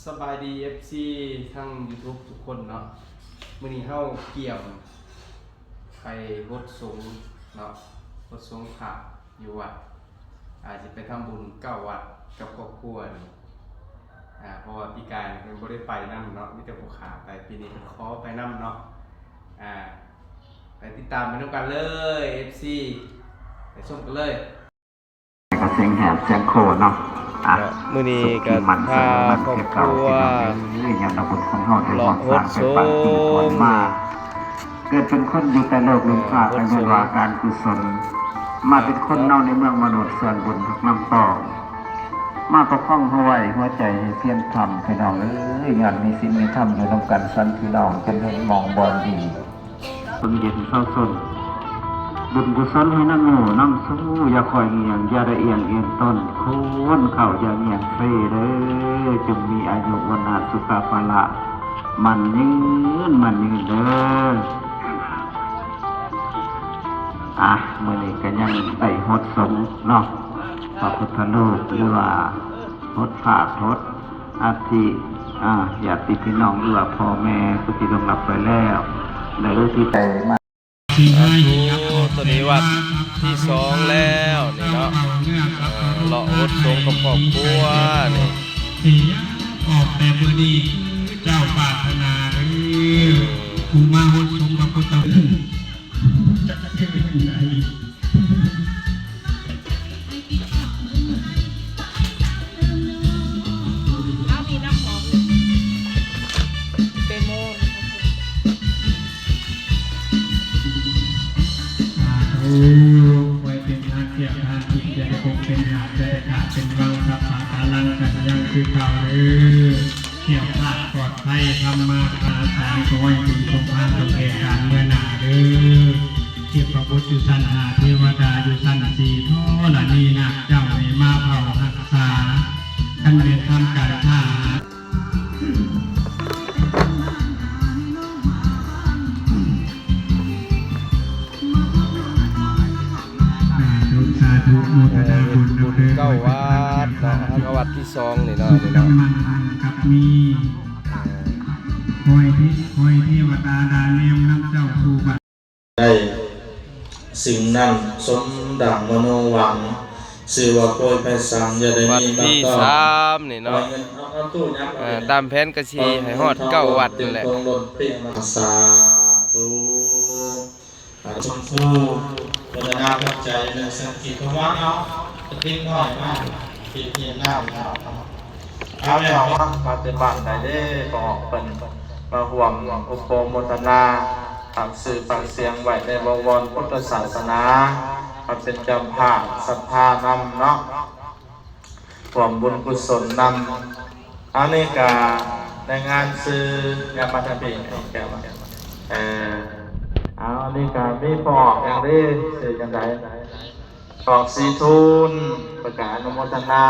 ສະບາຍດີ ເອັຟຊີ ທັງ YouTube ທຸກຄົນເນາະ. ມື້ນີ້ເຮົາກຽມໄປຫົດສົງເນາະ, ຫົດສົງພະຢູ່ວັດ. ອາ ຊິໄປທຳບຸນເກົ້າວັດກັບຄອບຄົວນີ້. ອາ ເພາະວ່າປີກາຍນີ້ເພິ່ນບໍ່ໄດ້ໄປນຳເນາະ, ມີແຕ່ຜູ້ຂ້າໄປ, ປີນີ້ເພິ່ນຂໍໄປນຳເນາະ. ອາ ໄປຕິດຕາມໄປນຳກັນເລີຍ ເອັຟຊີ ໄປຊົມກັນເລີຍ. ກະສຽງແຫບສຽງໂຄເນາະ. ອະ ມື້ນີ້ກະພາຄອບຄົວເລາະຫົດສົງ ເກີດເປັນຄົນຢູ່ໃຕ້ໂລກໂລພາ ເອີ້ນວ່າການກຸສົນ. ມາເປັນຄົນເນາະ ໃນເມືອງມະນຸດ ສ່ວນບຸນຮັກນ້ຳຕອງ ມາປະຄອງເຮົາໄວ້ ຫົວໃຈໃຫ້ພຽງທຳ ພີ່ນ້ອງເອີຍ. ຍ້ອນມີສິນມີທຳຢູ່ນຳກັນ ສັນພີ່ນ້ອງ ຈົນເຫັນໝ່ອງບ່ອນດີ ຄົນເຢັນເຊົາຊົນ ບຸນກຸສົນໃຫ້ນຳໝູ່ນຳຊູ ຢ່າຄ່ອຍງ່ຽງ ຢ່າໄດ້ອຽງເອນຕົນ ຄົນເຂົ້າຢ່າງ່ຽງເຊເດີ ຈົ່ງມີອາຍຸວັນນະສຸຂະພະລະ ໝັ້ນຍືນ ໝັ້ນຍືນເດີ. ອະ ມື້ນີ້ກະຍັງໄດ້ຫົດສົງເນາະ ພະພຸດທະຮູບ ຫຼືວ່າ ຫົດພະ ຫົດອັດຖິ ອາ ຍາດຕິພີ່ນ້ອງ ຫຼືວ່າພໍ່ແມ່ຜູ້ທີ່ລ່ວງລັບໄປແລ້ວ ໃນໂລກທີ່ໄດ້ມາ. ໂອ້ ໂຕນີ້ວັດທີສອງແລ້ວນີ້ເນາະ, ເລາະຫົດສົງກັບຄອບຄົວນີ້. ອອກແຕ່ມື້ນີ້ເຈົ້າປາດຖະໜາເດີ ຜູ້ມາຫົດສົງກັບພຸດທະ ໂອ້ ໄວ້ເປັນທານເສຍທານຈິດ ຢ່າໄດ້ປົກເປັນຫາດ ຢ່າໄດ້ຂາດເປັນວັງ ສັບພະກາລັງກັນຍັງຄືເກົ່າເດີ. ແຄ້ວຄາດປອດໄພ ທຳມາຄ້າຂາຍ ຂໍໃຫ້ມີສົມພານສົມແກ່ການເມືອໜ້າເດີ. ເທບພະບຸດຢູ່ຊັ້ນຫ້າ ເທວະດາຢູ່ຊັ້ນສີ່ ທໍລະນີນາກເຈົ້າໃຫ້ມາເຝົ້າຮັກສາ ຄັນແມ່ນທຳການຄ້າ ສາທຸ ສາທຸ ໂມທະນາບຸນນຳເດີ ເກົ້າວັດເນາະ, ຫາກະວັດທີສອງນີ້ເນາະ ນີ້ເນາະ ກຳລັງກັບມີ ຂໍໃຫ້ເທ ຂໍໃຫ້ເທວະດາດາແນມນຳເຈົ້າສູ່ບ້ານ ໄດ້ສິ່ງນັ້ນສົມດັ່ງມະໂນຫວັງ, ຊື່ວ່າໂພຍໄພສັງ ຢ່າໄດ້ມີມາຕ້ອງ. ວັດທີສາມນີ້ເນາະ, ເອີ ຕາມແຜນກະຊິໃຫ້ຮອດເກົ້າວັດນັ້ນແຫຼະ. ສາທຸ. ອາ ສົມຄູ ໂມທະນາຂອບໃຈ ໜຶ່ງແສນກີບ ເພາະວ່າເອົາກະຖິນນ້ອຍມາ ເຮັດຮຽນນຳເນາະ. ເອົາແລ້ວ ມາປະຕິບັດໄດ້ເດ້ ບອກເພິ່ນມາຮ່ວມອຸປະໂມທະນາ ຝາກຊື່ຝາກສຽງໄວ້ໃນບໍວອນພຸດທະສາສະໜາ ມາເປັນເຈົ້າພາບສັດທານຳເນາະ ຮ່ວມບຸນກຸສົນນຳ. ອັນນີ້ກະລາຍງານຊື່ ຢ່າມາທາງພີ້ ເອີ ເອົາ ອັນນີ້ກະມີພໍ່ອອກຫຍັງເດ້ ຊື່ຈັ່ງໃດ? ອອກສີທູນ ປະກາດອະນຸໂມທະນາ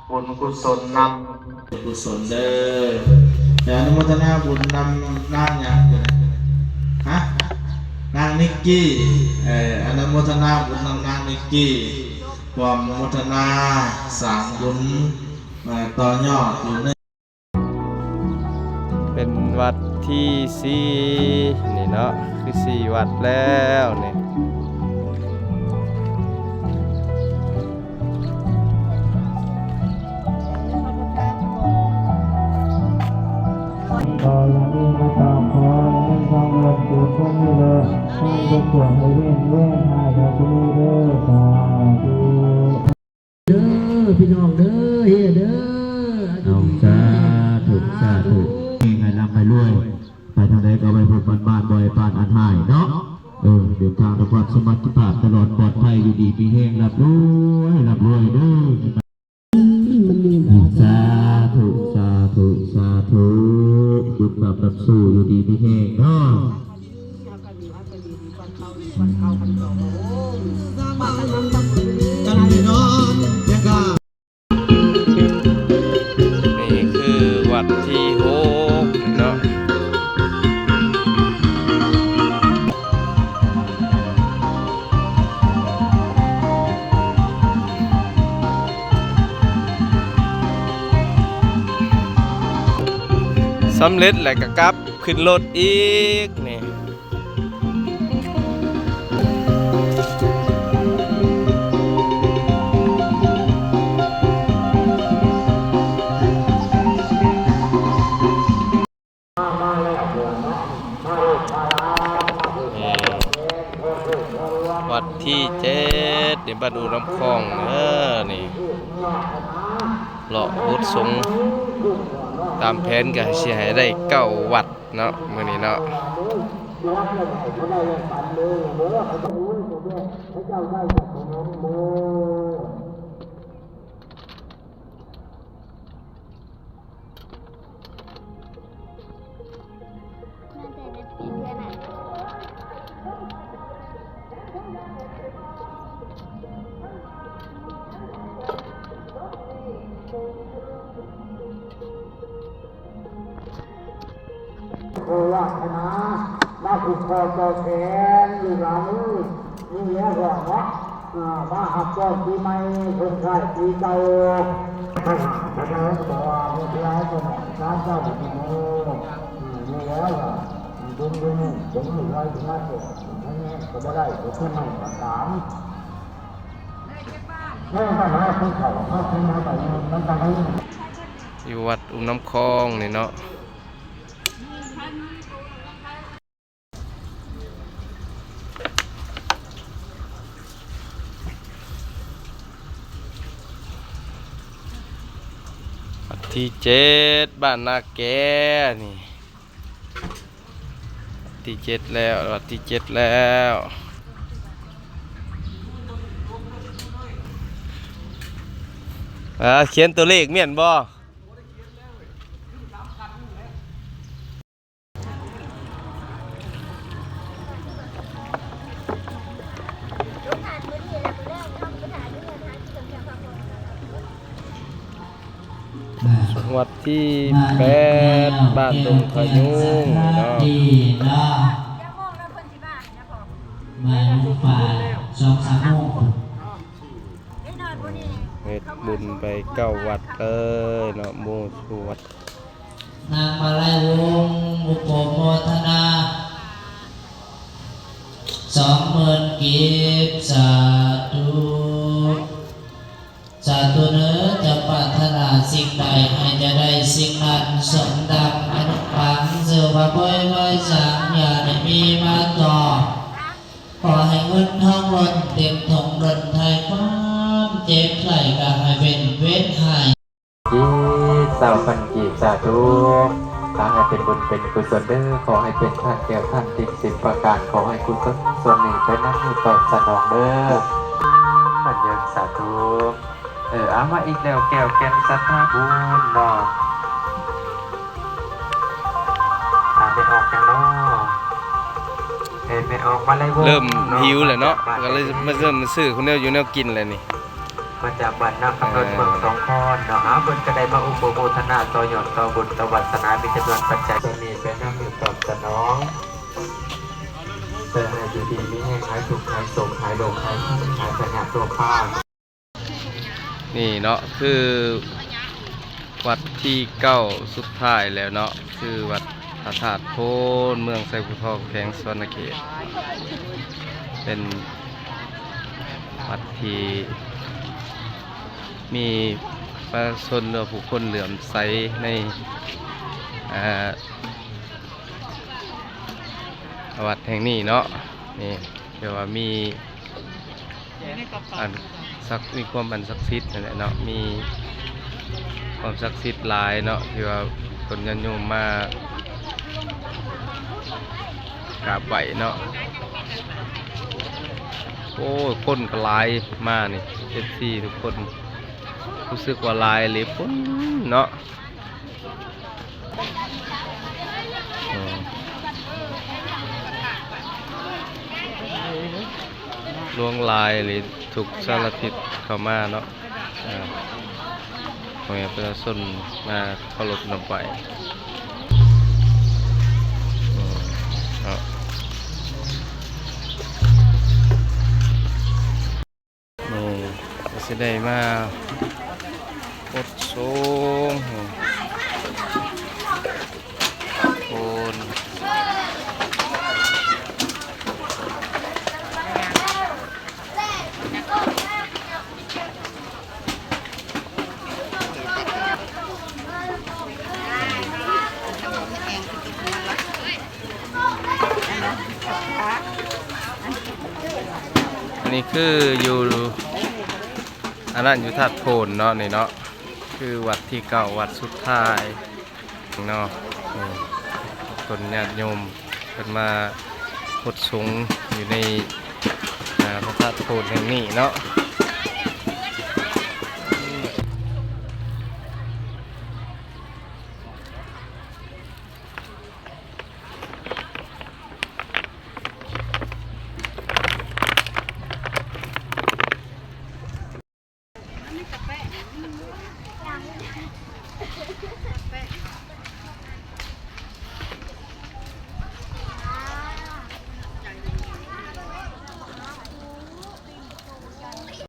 ບຸນກຸສົນນຳ ກຸສົນເດີ. ແລ້ວອະນຸໂມທະນາບຸນນຳນາງຫຍັງ? ຮະ? ນາງນິກກີ້. ເອີ ອະນຸໂມທະນາບຸນນຳນາງນິກກີ້ ຮ່ວມໂມທະນາສ້າງບຸນ ເອີ ຕໍ່ຍອດຢູ່ໃນ ເປັນວັດທີສີ່ນີ້ເນາະ, ຄືສີ່ວັດແລ້ວນີ້. ກໍຢ່າມີມາຕ້ອງຂໍເງິນທອງເງິນກີບເພິ່ນນີ້ເດີ, ໃຫ້ເພິ່ນຊ່ວຍໃຫ້ເວັ້ນ ເວັ້ນໃຫ້ເດີ ສາທຸ ເດີພີ່ນ້ອງເດີ ເຮເດີ. ເອົາ ສາທຸ ສາທຸ ເຮງໃຫ້ລ່ຳໃຫ້ລວຍ ໄປທາງໃດກໍໄປພົບບ້ານໆ ບໍ່ໃຫ້ປານອັນຫາຍເນາະ. ເອີ ເດີນທາງດ້ວຍຄວາມສະຫວັດດີພາບ ຕະຫຼອດປອດໄພ ຢູ່ດີມີແຮງ ລ່ຳລວຍ ລ່ຳລວຍເດີ. ສາທຸ ສາທຸ ສາທຸ ບຸນບາບນຳສູ່ ຢູ່ດີມີແຮງເນາະ. ນີ້ຄືວັດທີຫົກເນາະ. ເ ສຳເລັດແລ້ວກໍກັບຂຶ້ນລົດອີກນີ້. ນີ້ ວັດທີເຈັດ ນີ້ ບ້ານອູນ້ຳຂອງເດີນີ້ ເລາະບຸດສົງ ຕາມແຜນກໍຊິໃຫ້ໄດ້ເກົ້າວັດເນາະ ມື້ນີ້ເນາະ. ຂໍວາສະໜາ ມາຜູກຂໍ້ຕໍ່ແຂນລູກຫຼານເອີຍ ມີແລ້ວເນາະ ເອີ ມາຮັບຕ້ອນປີໃໝ່ ສົ່ງທ້າຍປີເກົ່າ ພະນາມຂອງເຮົາກໍວ່າມີຫຼາຍກໍໜ້ອຍ ສາມເຈົ້າບໍ່ມີເນາະ ເອີ ມີແລ້ວ ເບິ່ງເບິ່ງເບິ່ງລູກຫຼານຊິມາແກ້ ກໍບໍ່ໄດ້ ກໍຄືໃໝ່ກໍຕາມ ເອີ ບັນຫາຂອງເຂົາ ເຂົາເປັນມາໄປ ມັນກໍໄດ້ ຢູ່ວັດອຸມນ້ຳຂອງນີ້ເນາະ. ວັດທີເຈັດ ບ້ານນາແກນີ້ ວັດທີເຈັດແລ້ວ ວັດທີເຈັດແລ້ວ. ອ່າ ຂຽນຕົວເລກແມ່ນບໍ່? ວັດທີແປດ ບ້ານດົງຂະຍຸງເນາະ ມາຢູ່ປ່າສອງສາມໂມງພຸ້ນ ເຮັດບຸນໄປເກົ້າວັດເລີຍເນາະ ໝູ່ສູ່ວັດ. ນາງມາໄລວົງ ອຸປະໂມທະນາ ສອງໝື່ນກີບ ສາທຸ ສາທຸເດີ ເຈົ້າປາດຖະໜາສິ່ງໃດ ໃຫ້ຈະໄດ້ສິ່ງນັ້ນ ສົມດັ່ງອະນຸພານ ເຊື່ອວ່າບໍ່ໄດ້ສາງ ຢ່າໄດ້ມີມາຕໍ່ ຂໍໃຫ້ເງິນທອງລົ້ນເຕັມຖົງ ດົນໄຖ່ຄວາມເຈັບໄຂ້ ກໍໃຫ້ເວັ້ນເວັ້ນຫາຍ. ອີກຊາວພັນກີບ ສາທຸ ຂໍໃຫ້ເປັນບຸນເປັນກຸສົນເດີ ຂໍໃຫ້ເປັນທານແກ້ວທານທິບສິບປະການ ຂໍໃຫ້ກຸສົນສ່ວນນີ້ໄປນຳຕອບສະໜອງເດີ ໝັ້ນຍືນ ສາທຸ ເອີ ເອົາມາອີກແລ້ວ ແກ້ວແກ່ນສັດທາບຸນເນາະ. ອ່າ ແມ່ອອກຫຍັງເນາະ? ເອີ ແມ່ອອກມາໄລວົງ ເລີ່ມຫິວແລ້ວເນາະ ເນາະ ກໍເລີຍມາເລີ່ມຊື້ແນວຢູ່ແນວກິນແລ້ວນີ້ ມາຈາກບ້ານນາຄຳເລີດ ເອີ ເມືອງສອງຄອນເນາະ. ອ່າ ເພິ່ນກໍໄດ້ມາອຸປະໂມທະນາຕໍ່ຍອດຕໍ່ບຸນຕໍ່ວາສະໜາ ມີຈຳນວນປັດໄຈ ຕົວນີ້ເປັນນຳຕອບສະໜອງ ເພື່ອໃຫ້ຢູ່ດີມີແຮງ ຫາຍທຸກຫາຍໂສກ ຫາຍໂລກຫາຍໄພ ຫາຍພະຍາດໂລຄາ. ນີ້ເນາະ ຄືວັດທີເກົ້າສຸດທ້າຍແລ້ວເນາະ ຄືວັດພະທາດໂພນ ເມືອງໄຊພູທອງ ແຂວງສະຫວັນນະເຂດ ເປັນວັດທີ່ມີປະຊາຊົນ ຫຼືວ່າຜູ້ຄົນເຫຼື້ອມໃສໃນ ອ່າ ວັດແຫ່ງນີ້ເນາະ ນີ້ ແປວ່າມີອັນສັກ ມີຄວາມອັນສັກສິດນັ້ນແຫຼະເນາະ ມີຄວາມສັກສິດຫຼາຍເນາະ ທີ່ວ່າຄົນຍາດໂຍມມາກາບໄຫວ້ເນາະ. ໂອ້ຍ ຄົນກໍຫຼາຍມານີ້ ເອັຟຊີທຸກຄົນ ຮູ້ສຶກວ່າຫຼາຍອີ່ຫຼີພຸ້ນເນາະ. ອືມ ຫຼວງຫຼາຍອີ່ຫຼີ ທຸກສາລະທິດເຂົ້າມາເນາະ ອ່າ ພໍ່ແມ່ປະຊາຊົນມາເຄົາລົບນຳໄຫວ້ ອືມ ເນາະ. ນີ້ກໍຊິໄດ້ມາປົດໂສງ ນີ້ຄືຢູ່ ອັນນັ້ນ ຢູ່ທາດໂພນເນາະ ນີ້ເນາະ ຄືວັດທີເກົ້າ ວັດສຸດທ້າຍເນາະ. ນີ້ ຄົນຍາດໂຍມເພິ່ນມາຫົດສົງຢູ່ໃນ ອ່າ ພະທາດໂພນແຫ່ງນີ້ເນາະ.